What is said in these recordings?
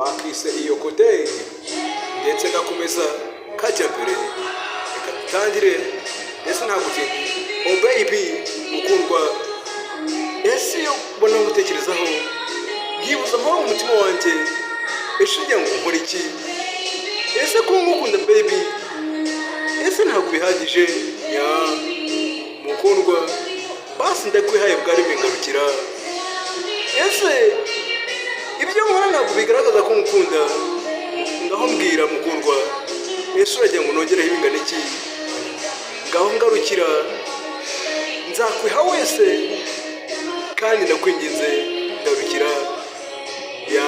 Bakise iyo kote ndetse gakomeza kajya mbere. Reka dutangire ndetse nta gutinda. Oh baby, mukundwa, ese iyo ubona ngutekerezaho nkibuza amahoro mu mutima wanjye, ese ugira ngo nkore iki? Ese kuba ngukunda, baby, ese ntabwo bihagije? Ya mukundwa, basi ndakwihaye bwa rimwe, ngarukira. Ese ibyo nkora ntabwo bigaragaza ko ngukunda? Ngaho mbwira, mukundwa, ese uragira ngo nongereho ibingana iki? Ngaho ngarukira, nzakwiha wese, kandi ndakwinginze, ngarukira. Ya,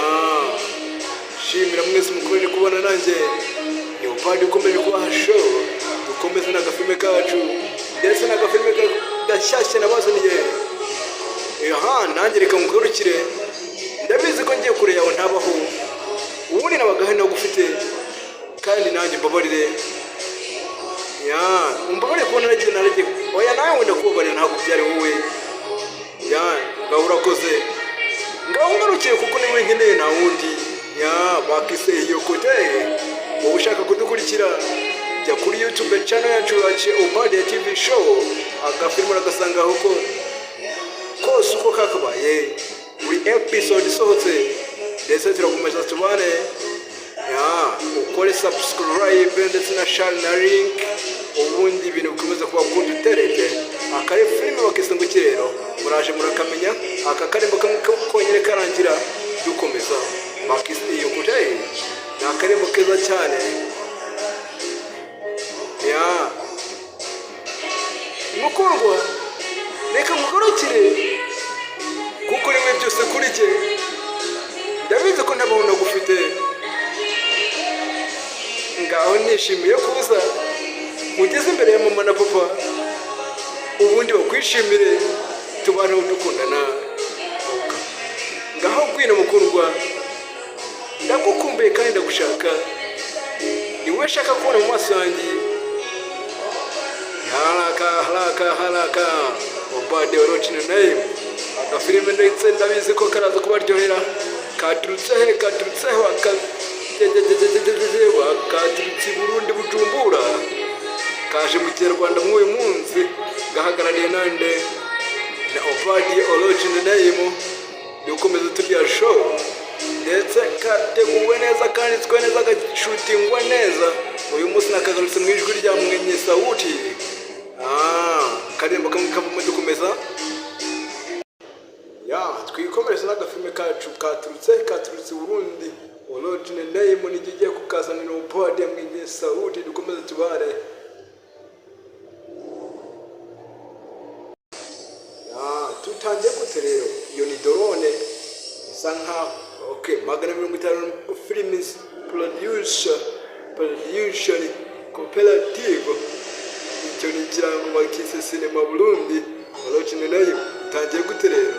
shimira mwese mukomeje kubona nanjye ni upadi ukomeje kubaha show. Dukomeze n'agafilme kacu, ndetse n'agafilme gashyashya nabazaniye. Aha nanjye reka mugarukire. Ndabizi ko ngiye kure yawe ntabaho, ubundi nabagahe ntagufite, kandi nanjye mbabarire. Ya, umbabarire kubona naragiye. Oya, nawe wenda kubabarira ntabwo byari wowe. Ya, ngaho urakoze, ngaho ngarukiye, kuko niwe nkeneye, nta wundi. Ya, bakise iyo kote. Wowe ushaka kudukurikira, jya kuri YouTube channel yacu yacu Obadiya TV Show, agafilmu uragasangaho ko kose uko kakabaye, buri episode isohotse, ndetse turakomeza tubane. Ya, ukore subscribe ndetse na share na link, ubundi ibintu bikomeza kuba kuduterete. Akari filime bakise ngo iki rero, muraje murakamenya. Aka karembo kamwe konyine karangira dukomeza. Bakise iyo kote, ni akarembo keza cyane. Ya mukundwa, reka mugarukire, kuko rimwe byose kuri jye. Ndabizi ko ntabaho nagufite. Ngaho nishimiye kuza mugeze imbere ya mama na papa, ubundi bakwishimire, tubaneho dukundana. Ngaho ngwino mukundwa, ndagukumbuye kandi ndagushaka, ni wowe nshaka kubona mu maso yanjye. Haraka haraka haraka, Obade original name. Agafilime ndetse ndabizi ko karaza kubaryohera. Katurutse he? Katurutse he? Katurutse i Burundi, Bujumbura. Kaje mu Kinyarwanda mw'uyu munsi, gahagarariye nande? Na Obadi original name. Dukomeza turya show, ndetse kateguwe neza, kanditswe neza, gashutingwa neza. Uyu munsi nakagarutse mu ijwi rya Mwenye Sauti. Karirimbo kamwe kavamo, dukomeza. Ya, twikomereze n'agafilme kacu katurutse i Burundi. Original name nijye ugiye kukazanira, Obadi Mwenye Sauti. Dukomeze tubare. Ya, tutangiye gute rero? Iyo ni drone isa nka, okay, 250 Films Production Cooperative. Icyo ni ikirango, bakise Sinema Burundi. Original name, utangiye gute rero?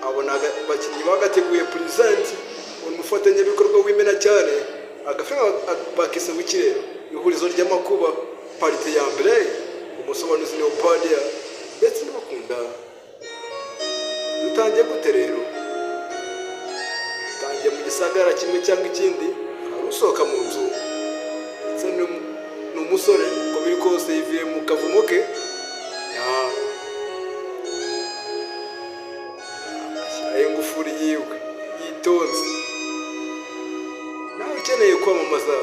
Abo ni abakinnyi bagateguye. Present umufatanyabikorwa w'imena cyane. Agafilme bakise ngo iki rero? Ihurizo ry'amakuba, part ya mbere. Umusobanuzi ni Obadia, ndetse n'abakunda. Dutangiye gute rero? Dutangiye mu gisagara kimwe cyangwa ikindi, hari usohoka mu nzu, ndetse ni umusore, uko biri kose yivuye mu kavumo ke. Ya, ashyiraho ingufuri yiwe yitonze. Nawe ukeneye kwamamaza,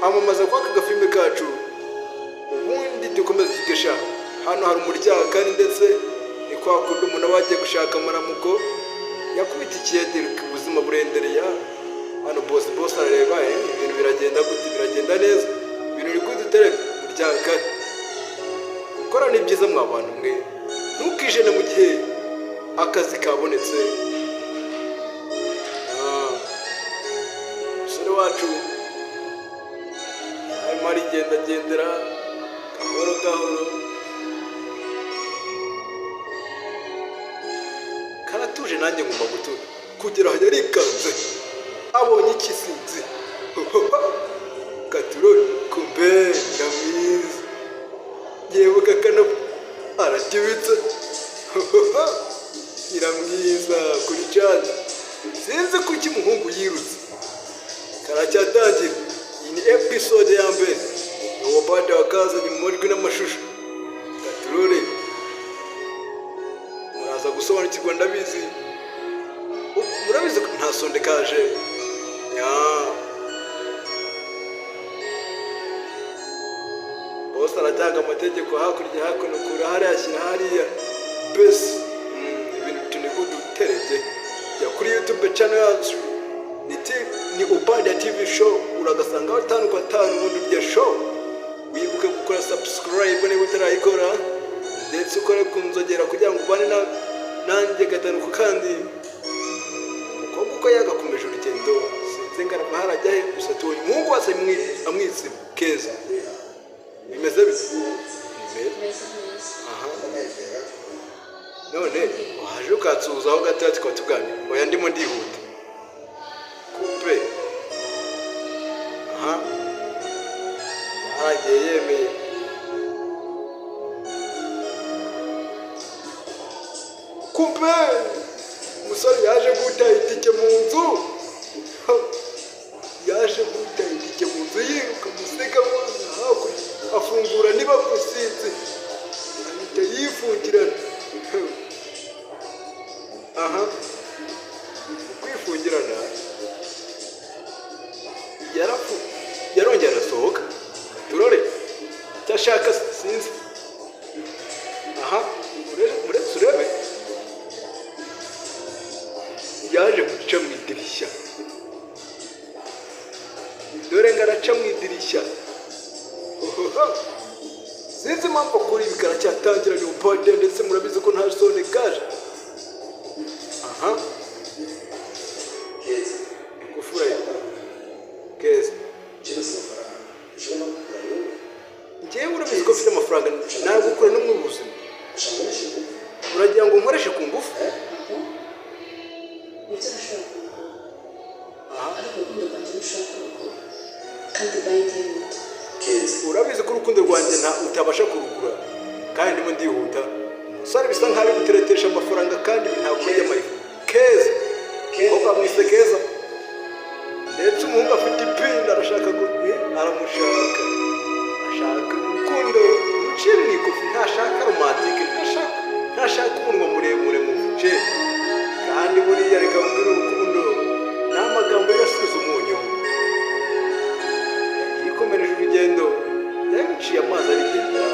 amamaza kwa aka gafilime kacu, ubundi dukomeze tugesha. Hano hari umuryango kandi, ndetse ni kwa kundi umuntu aba agiye gushaka amaramuko, yakubita ikiyede, ubuzima burendereya. Hano bosi, bosi arareba, ibintu biragenda gute? Biragenda neza, ibintu biri kudutere muryango. Gukora ni byiza mwa bantu mwe, ntukijene mu gihe akazi kabonetse. Umusore wacu arimo arigendagendera gahoro gahoro, karatuje, nanjye ngomba gutura kugera aho. Yarikanze abonye ikisinzi katurori, kumbe nyamwiza yewe kakano aratibitse nyiramwiza kuri chat. Sinzi kuki umuhungu Yirutse karacyatangira. Iyi ni episode ya mbere, ni Obada wakazanye mu majwi n'amashusho. Gaturore, muraza gusobanukirwa, ndabizi. Murabizi ko nta sonde kaje ya bose. Aratanga amategeko hakurya, hakuno, kura hariya, ashyira hariya, mbese ibintu tuniguduterege. Jya kuri YouTube channel yacu, ni Obada TV Show, uragasangaho atanu kwa atanu. Ubundi urya show, wibuke gukora subscribe niba utarayikora, ndetse ukore ku nzogera kugira ngo ubane nanjye gatanu ku kandi. Umukobwa uko yagakomeje urugendo, sinzi ngo arava harajya he, gusa tubonye umuhungu wese amwitse Keza. Bimeze bite? Ni meza. Meze neza. Aha, none waje ukatsuhuzaho gatoya tukaba tuganira? Oya, ndimo ndihuta. Kupe aha yaragiye yemeye. Kupe umusore yaje guta itike mu nzu, yaje guta itike mu nzu, yiruka musiga hakurya, afungura niba kusinzi, ahita yifungirana. Aha kwifungirana yarafu, yarongera arasohoka. Turore icyo ashaka, sinzi. Aha uretse urebe, yaje guca mu idirishya. Dore ngo araca mu idirishya. Ohoho. Sinzi impamvu akora ibi. Karacyatangira, ni upade, ndetse murabizi ko nta sone kaje. Aha ingufura ye Keza. Njyewe urabizi ko mfite amafaranga, nagukora no mu buzima. Uragira ngo nkoreshe ku ngufu? Nibyo, urashobora kumugura. Aha. Ariko urukundo rwanjye ntushobora kurugura, kandi bayi ndihuta. Urabizi ko urukundo rwanjye nta utabasha kurugura, kandi ndimo ndihuta. Umusore bisa nkaho ari guteretesha amafaranga, kandi ibi ntabwo bijya amayifu. Keza, umukobwa bamwise Keza, ndetse umuhungu afite ipinda, arashaka aramushaka, ashaka urukundo ruciye mu ikofi, ntashaka romantique, ntashaka umunwa muremure mu buce. Kandi buriya reka mbwira, urukundo ni amagambo yasubiza umunyu. Yikomereje urugendo, yamuciye amazi arigendera.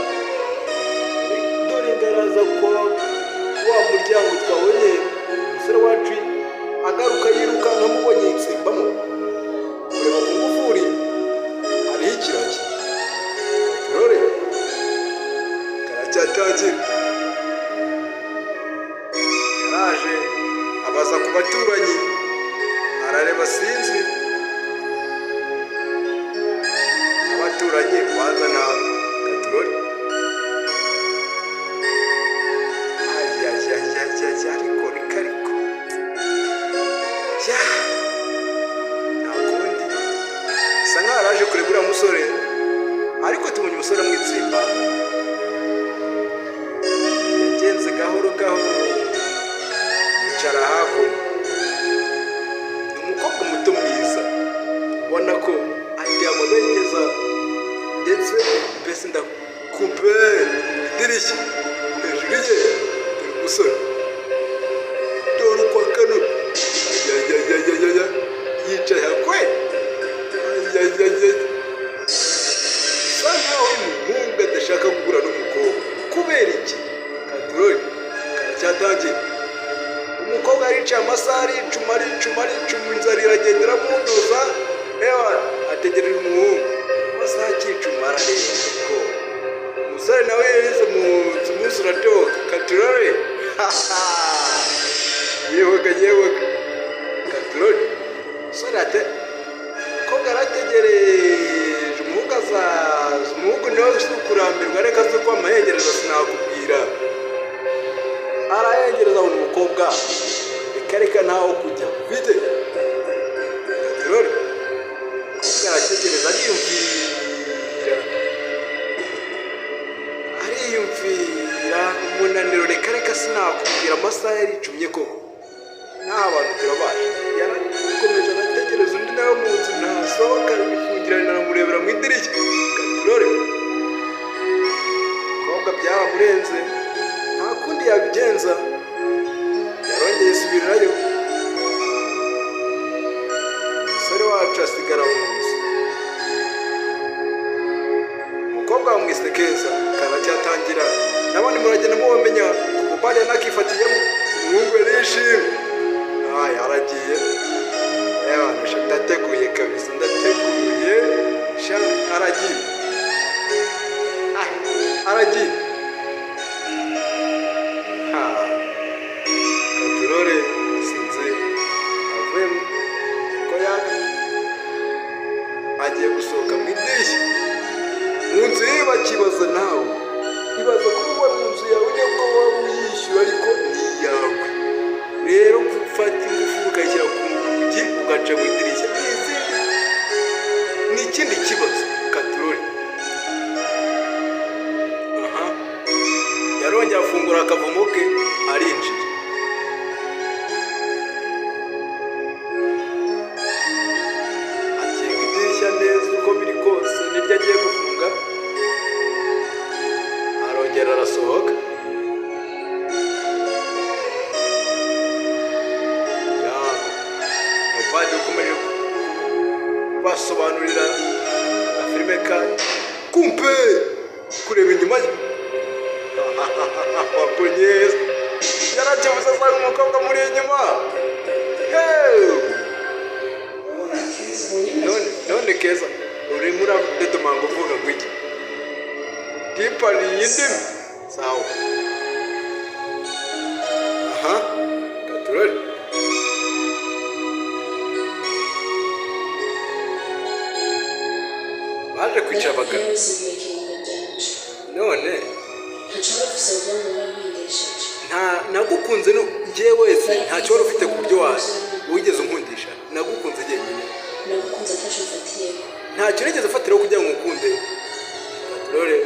Dore ngaraza kwa wa muryango twabonye umusore wacu agaruka yirukanka, amubonye yitsimbamo. Kureba ku ngufuri hariho ikiragi. Katurore, karacyatangira. Yaraje abaza ku baturanyi, arareba, sinzi abaturanyi wazana. Katurore, ayayayayaya, ariko reka, ariko ya nta kundi, bisa nkaho yaraje kureba uriya musore, ariko tubonye umusore amwitsimba. Yagenze gahoro gahoro, yicara hakuno. Ni umukobwa muto mwiza, ubona ko ateye amabengeza, ndetse mbese ndakupe mu idirishya hejuru ye dore umusore, dore uko akanura, ayayayayaya, yicaye hakwe, ayayayaya. Bisa nkaho uyu muhungu adashaka guhura n'umukobwa. Kubera iki? Katurori, karacyatangira. Umukobwa aricaye, amasaha aricuma, aricuma, aricuma, inzara iragenda iramunduza. Ewa, ategereje umuhungu, amasaha akicuma, arareba ko umusore nawe yaheze mu nzu, umunsi uratoka. Katurore, yewaga yewaga, katurore. Umusore ate, umukobwa arategereje umuhungu azaza. Umuhungu niwe si ukurambirwa, reka si uko amahengereza, sinakubwira. Arahengereza, abona umukobwa, reka reka, ntaho kujya bite. Katurore, umukobwa arategereza, ariyumvira, ariyumvira, umunaniro, reka reka, sinakubwira, amasaha yaricumye koko, n'aha abantu turabaje. Yarakomeje. Twagiye. Ewa, ndateguye kabisa, ndateguye sha. Aragiye. Ah, aragiye. Ha, katurore. Sinzi avuye ko ya agiye gusohoka mu idirishya mu nzu ye. Bakibaza nawe, ibaza kuba uba mu nzu yawe, nubwo waba uyishyura ariko ni iyawe. Rero gufata ingufuri ukayishyira ku rugi ugaca mu idirishya ni izindi, ni ikindi kibazo. Katurore. Aha yarongeye afungura akavumo ke, arinjira. Akinga idirishya neza, uko biri kose niryo agiye gufunga. Arongera arasohoka. Ya umupadiri ukomeje kubasobanurira agafilime ka kumpe kureba inyuma ye. Wabonye yarakebutse asanga umukobwa muri inyuma. Hey! None Keza, urimo uradedomanga uvuga ngo iki? Tipariye indimi. Sawa. Aha katurore. Baje kwicara bagana. Yarabisiguriye ikibanga ryanje. None Ntaco wari ufise kuvuga ngo warampindishije. Nta nagukunze no njye wese, ntacyo wari ufite ku buryo wigeze unkundisha. Nagukunze jyenyine. Nagukunze ataco mfatiyeko. Ntacyo nigeze ufatiraho kugira ngo ngukunde. Katurore.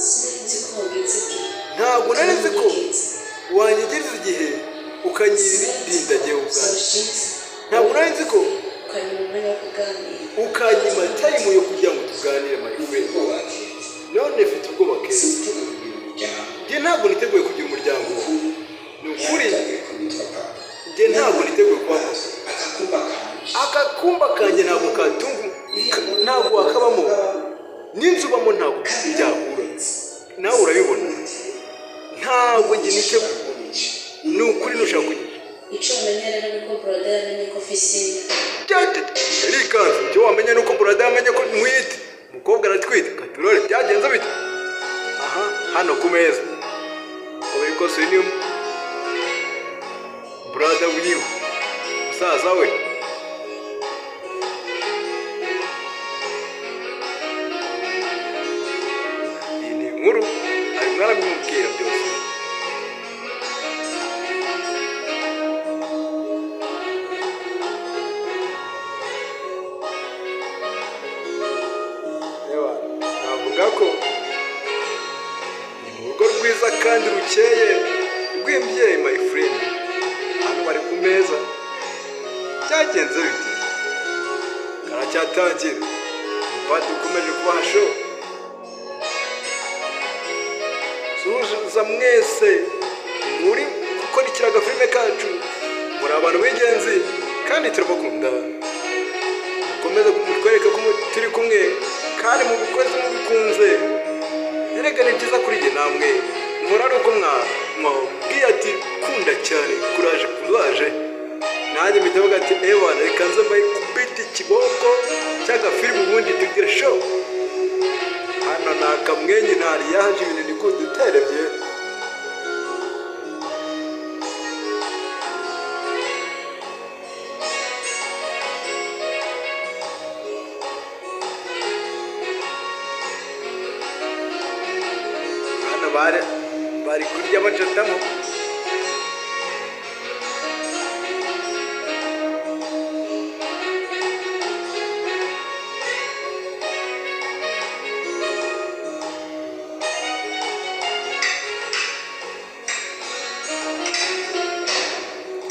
Sinari nzi ko wageze igihe. Ntabwo nari nzi ko wanyegereza igihe ukanyirinda jyewe ubwanjye. Ntabwo nari nzi ko Ukanyima umwanya wo kuganira. Ukanyima time yo kugira ngo tuganire, my friend. None mfite ubwoba, Keza. Njye ntabwo niteguye kugira umuryango, ni ukuri. Njye ntabwo niteguye kuba papa. Akakumba kanjye ntabwo katunga, ntabwo wakabamo n'inzu ubamo, ntabwo byahura, nawe urabibona. Ntabwo njye niteguye, ni ukuri. Nushaka kugira Ico wamenya rero niko brother yamenye ko mfise inda. Yarikanze. Icyo wamenya ni uko brother yamenye ko ntwite. Umukobwa aratwite. Katurore, byagenze bite? Aha hano ku meza, uko biri kose uyu ni brother wiwe, musaza we. Iyi ni inkuru arimo arabimubwira byose. Ewa, navuga ko ni mu rugo rwiza kandi rukeye rw'imbyeyi, my friend. Hano bari ku meza. Byagenze bite? Karacyatangira. Umupadiri ukomeje kubaha show. Suhuza mwese muri gukurikira agafilime kacu, muri abantu b'ingenzi kandi turabakunda. Mukomeze mutwereke ko turi kumwe kandi mubikoze mubikunze. Erega ni byiza kuri jye namwe nkora ari uko mwabwiye ati kunda cyane, kuraje kuraje. Nanjye mpita mvuga ati ewana, reka nze mbayikubite ikiboko cy'agafilime, ubundi tugire show. Hano ni akamwenyu, ntari yaje ibintu ni kuduterebye. Hano bari kurya bacatamo.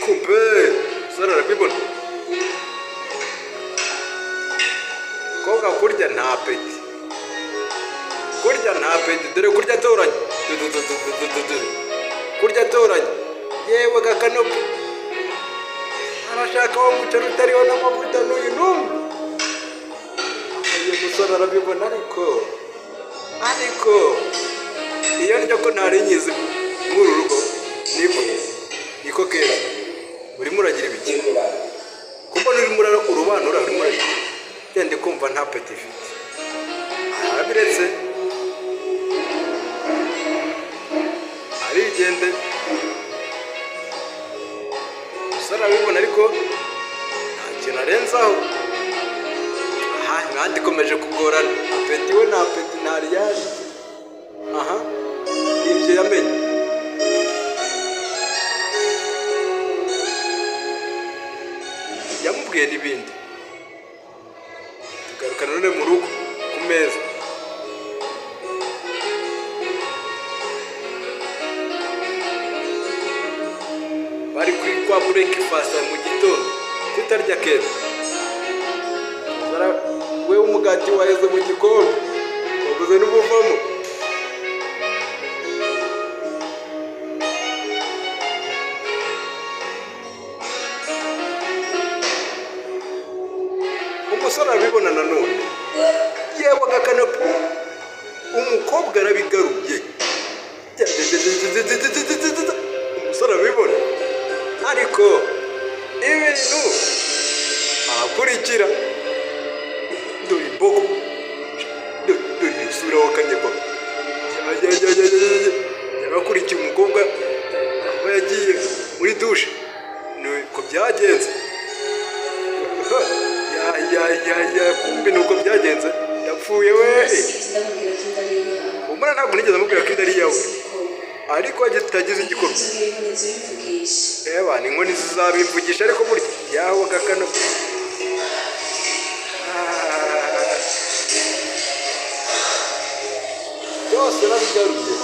Kumbe sara arabibona. Kobwa kurya nta appétit, kurya nta appétit. Dore kurya atoranya. Du, du, du, du, du, du, du. Kurya atoranya. Yewe gakanope, arashaka wa muceri utariho n'amavuta n'uyu n'umwe. Uyu musore arabibona, ariko iyo ndyo ko ntari nyizi muri uru rugo. Niko, niko Keza, urimo uragira ibiki? bisobanura, urimo uragenda kumva nta appétit ifite. Arabiretse, arigende. Umusore arabibona, ariko nta kintu arenzaho. Aha imihanda ikomeje kugorana. Appétit we, nta appétit, nta riyaje. Aha ibyo yamenye. Yamubwiye n'ibindi. Tugaruka none mu rugo ku meza. Bari kuri kwa breakfast mu gitondo, tutarya keza. We, umugati waheze mu gikombe, wabuze n'ubuvamo. Umusore arabibona nanone. Yewe agakanapu, umukobwa arabigaruye. Umusore arabibona, ariko ibintu arakurikira. Dore imbogo, dore isura wakanyegwa. Yarakurikiye umukobwa aho yagiye muri douche, nuko byagenze. Ya ya ya ya, kumbe nuko byagenze, ndapfuye we. Ndamubwira ko inda ari iyawe. Umwana ntabwo nigeze amubwira ko inda ari iyawe, ariko kitagize igikorwa. Inzu inkoni zibimvugisha. Eba ni inkoni zizabimvugisha, ariko burya yawe gakano. Ah. Byose narabigaruye.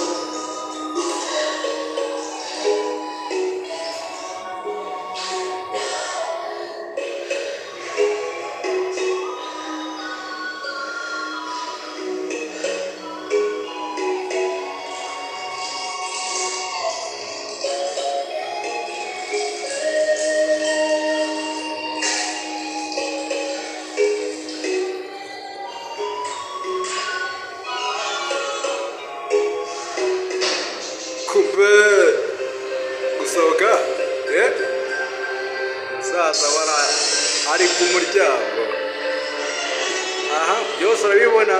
Kumbe gusohoka, eh musaza wara ari ku muryango. Aha byose arabibona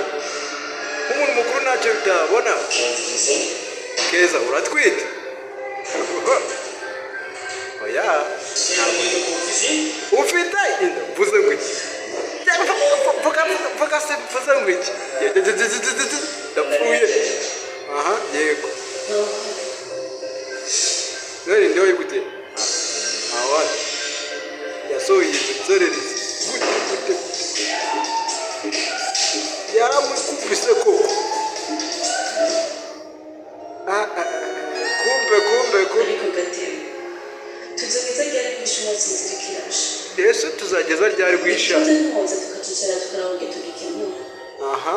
nk'umuntu mukuru, ntacyo bitabona. Keza, uratwite? Oya, ntabwo ufite inda. Mvuze ngo iki? Mvuga, mvuga se, mvuze ngo iki? Ndapfuye. Aha, yego. None nde wayiguteye? Awa yasohoye inzu nzererezi gute gute? Yaramukubise koko. Ah, ah, ah, kumbe kumbe kumbe. Ariko gatero, tuzogeza ryari kwisha umwotsi inzira ikirasha? Ese tuzageza ryari guhisha? Ituze ntuhoze, tukacicara tukaraba ngo tugikemura. Aha.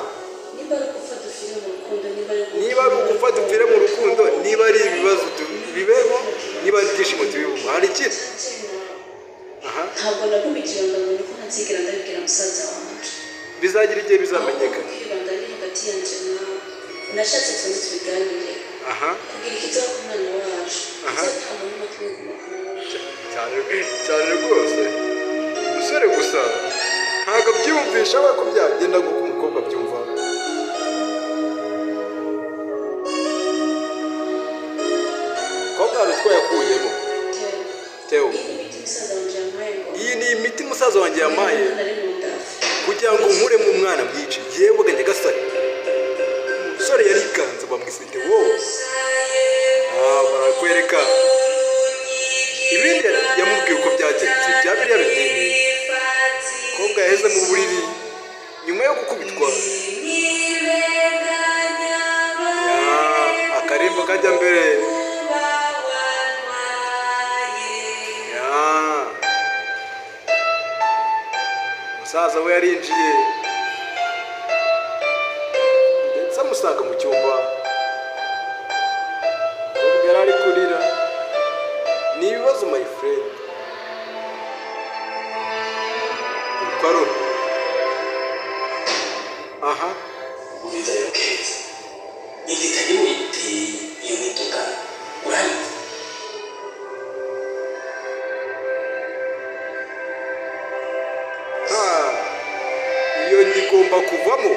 Niba ari ugupfa dupfire mu rukundo, niba ari Niba ari ugupfa dupfire mu rukundo, niba ari ibibazo bibeho, niba ari ibyishimo tubibemo. Hari ikindi? Aha. Ntabwo nagumije ibanga ngo niko ntazigera ndabibwira musaza wanje. Bizagira igihe bizamenyekana. Ahubwo ibanga riri hagati yanje nawe, nashatse tuze tubiganire Aha. kugira ikizaho ku mwana wacu. Aha. Nta muntu n'umwe kuguma kumwe. Cyane cyane rwose. Umusore gusa ntabwo abyiyumvisha we ko byagenda nk'uko umukobwa abyumva. Umukobwa hari utwo yakuyemo. Teo. Iyi ni imiti musaza wanje yampaye ngo Iyi ni imiti musaza wanjye yampaye umwana ari mu ndafu. Kugira ngo nkuremo umwana mwinshi. Yewe nyagasani, umusore yarikanze, bamwisite wowe. Ah, barakwereka ibindi yamubwiye uko byagenze bya biriya binini. Umukobwa yaheze mu buriri nyuma yo gukubitwa. Ya, akarimbo kajya mbere. Ya. Umusaza we yarinjiye ndetse amusanga mu cyumba. Umukobwa yari ari kurira. Ni ibibazo, my friend. Uko arora. Aha. Ubwiza rero Keza, igitari witeye iyo miduga uranyumva? Igomba kuvamo.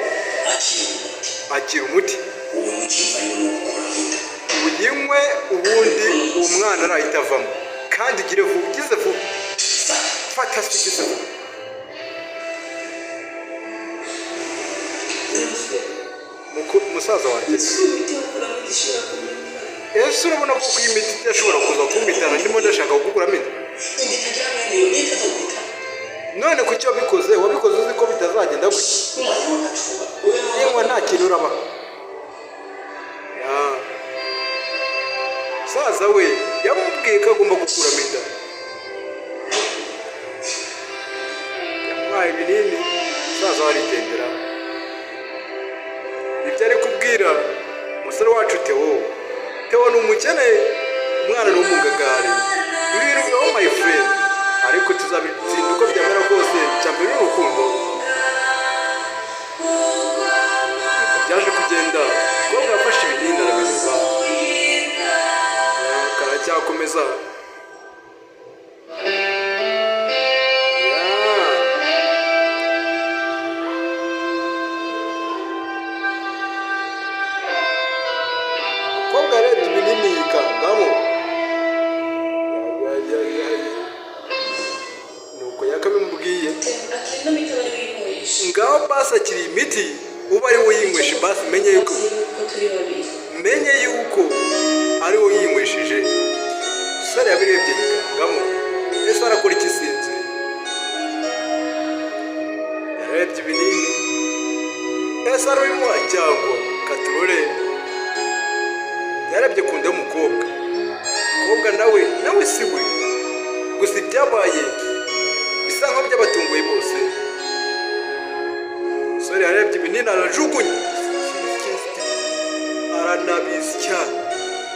Akira umuti. Akira umuti. Uwo muti uvayo ni ugukuramo inda. Uyinywe, ubundi uwo mwana arahita avamo, kandi ugire vuba, ugize vuba. Fata. Fata se, ugize vuba. Musaza wanjye. Ese imiti yo gukuramo inda ishobora kumera? Ese urabona ko iyi miti idashobora kuza kumpitana ndimo ndashaka kugukuramo inda? Inda itagira mwene yo niyo itazoguhitana. None kuki wabikoze? Wabikoze uzi ko bitazagenda gutya. Umwanya w'agacuba ube. Yewe, nta kintu uraba. Ya. Musaza we yamubwiye ko agomba gukuramo inda, yamuhaye ibinini, musaza we arigendera. Ibyo ari kubwira umusore wacu Theo. Theo ni umukene, umwana ni umugagari. Ibintu bibaho, my friend, ariko tuzabitsinda uko byamera kose. Icya mbere ni urukundo. Nuko byaje kugenda, umukobwa yafashe ibinini arabireba, karacyakomeza. Ya. Umukobwa yarebye ibinini yikangamo. Ya, ya, ya, ya. Nuko yakabimubwiye. Akira ino miti aba ari uyinywesha. Ngaho basi akiri imiti, uba ari we uyinywesha, basi menye yuko Ko turi babiri. Menye yuko ari we uyinywesheje. Umusore yabirebye yikangamo. Ese arakora iki? Sinzi. Yarebye ibinini, ese arabimuha cyangwa katurore? Yarebye ku nda y'umukobwa, umukobwa nawe si we. Gusa ibyabaye bisa nkaho byabatunguye bose. Umusore yarebye ibinini arajugunya, aranabisya,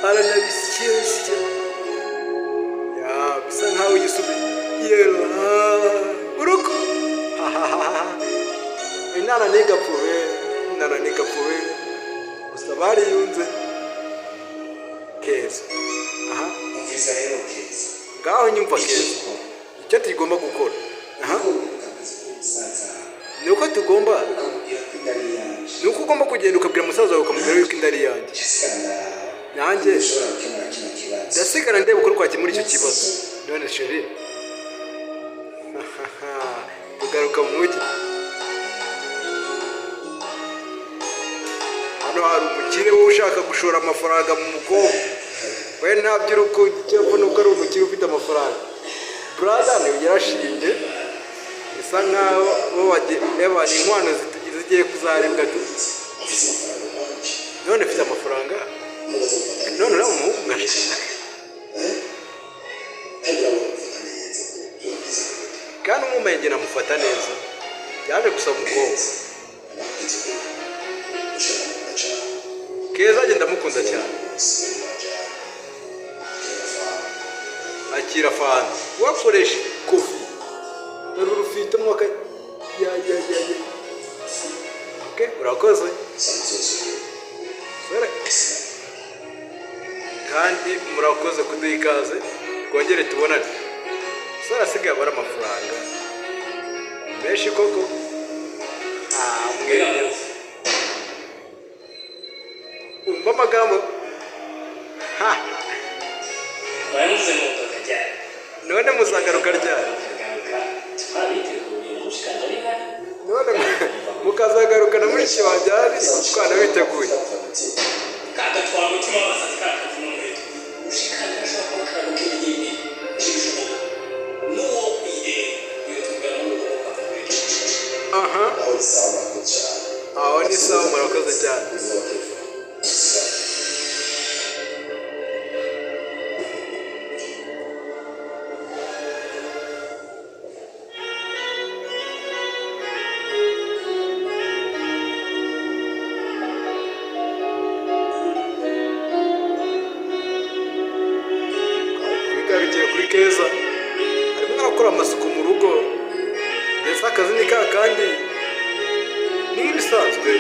aranabisya sya. Ya, bisa nkaho yisubiye yera urugo. Inana ntigapfuwe, inana ntigapfuwe. Gusa bariyunze. Keza, aha. Umviriza rero, Keza. Ngaho nyumva, Keza, icyo tugomba gukora, aha. Umusaza. Ni uko tugomba Ukamubwira ko inda ari iyanjye. Ni uko ugomba kugenda ukabwira musaza wawe, ukamubwira yuko inda ari iyanjye. Jessica, Nanjye ushobora gukemura kino kibazo. Ndasigara ndeba uko twakemura icyo kibazo. None chérie, tugaruka mu mujyi. Hano hari umukire wowe ushaka gushora amafaranga mu mukobwa. We nta by'urukundo, icyo abona uko ari umukire ufite amafaranga. Brother niwe yarashinge, bisa nkaho bo ni inkwano zigiye kuzaribwa tu. Ufite amafaranga menshi. None ufite amafaranga. Mubaze gufata. None uriya muhungu mwashaka. Kandi urabona gufata neza, biba byiza kuruta. Kandi umumenge namufata neza. Yaje gusaba umukobwa. Ndakubwiza ukuri, ushaka kumukunda cyane. Keza agenda amukunda cyane. Akira fanta, wakoresha kofi, dore urufite mwaka. Ya ya ya ya, okay, urakoze sore, kandi murakoze kuduha ikaze, twongere tubonane. Sore asigaye abara amafaranga menshi koko. Ah, mwebwe umva amagambo. Ha. Baramuze ngo tukajyana. None muzagaruka ryari? Tukagaruka twabiteguye, mushikanje ari hano. None mukazagaruka na mushiki wanjye ahari, twana biteguye. Kagatwara umutima w'abasazi, kakavuna umuheto. Mushikanje ashobora kuba karabuka ibinini, ntibishoboka n'uwo kwireba iyo tugana n'uwo ukava kuri. Aha, aho ni sawa, murakoze cyane. Twigarukiye kuri Keza, arimo arakora amasuku mu rugo, ndetse akazi ni ka kandi ni nk'ibisanzwe.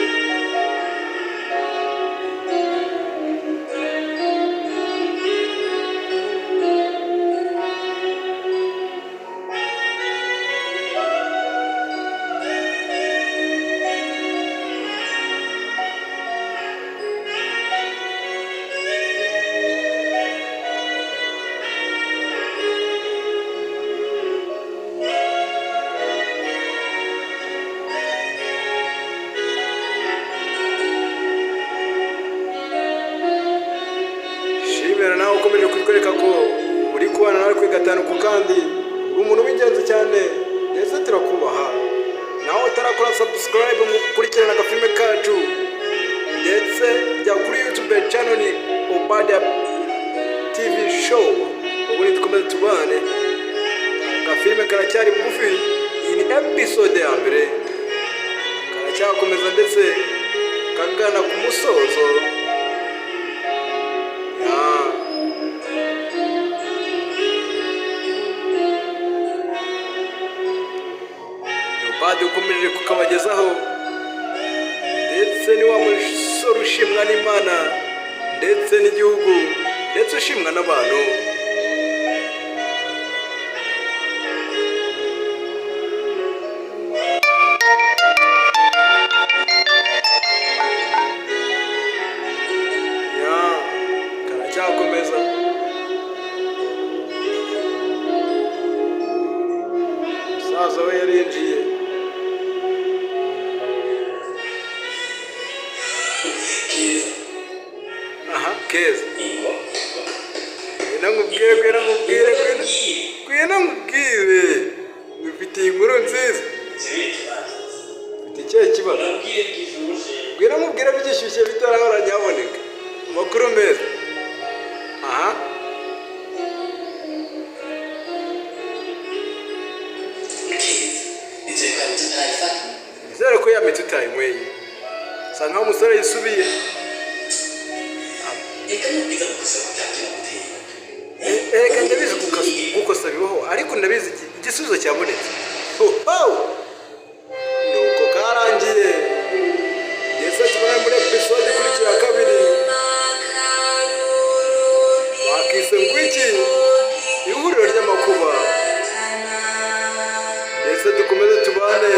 Kandi uri umuntu w'ingenzi cyane, ndetse turakubaha. Nawe utarakora subscribe mu gukurikirana agafilme kacu, ndetse jya kuri YouTube channel, ni Obadia TV Show. Ubundi dukomeze tubane. Agafilme karacyari bugufi, iyi ni episode ya mbere, karacyakomeza ndetse kagana ku musozo ya. Obadi ukomeje kukabagezaho, ndetse ni wa musore ushimwa n'Imana ndetse n'igihugu, ndetse ushimwa n'abantu. Ya, karacyakomeza. Umusaza we yarinjiye. Keza. Aha, Keza. Ingo. Ngwino nkubwire, ngwino nkubwire, ngwino, ngwino nkubwire, ngufitiye inkuru nziza. Jewe ikibazo. Mfite ikihe kibazo? Urabwire bwishushe. Ngwino nkubwire byishyushye bitarahora. Nyaboneka, amakuru meza aha. Keza. Nizere ko tutarayifata. Nizere ko ya miti utayinyweye. Sa nkaho umusore yisubiye. Reka nubwiza gukosa kutangira gutera. Reka, ndabizi gukosa bibaho, ariko ndabizi igisubizo cyabonetse. Ho ho! Nuko karangiye, ndetse tubone muri episode ikurikira kabiri. Bakise ngwiki? Ihuriro ry'amakuba. Ndetse dukomeze tubane.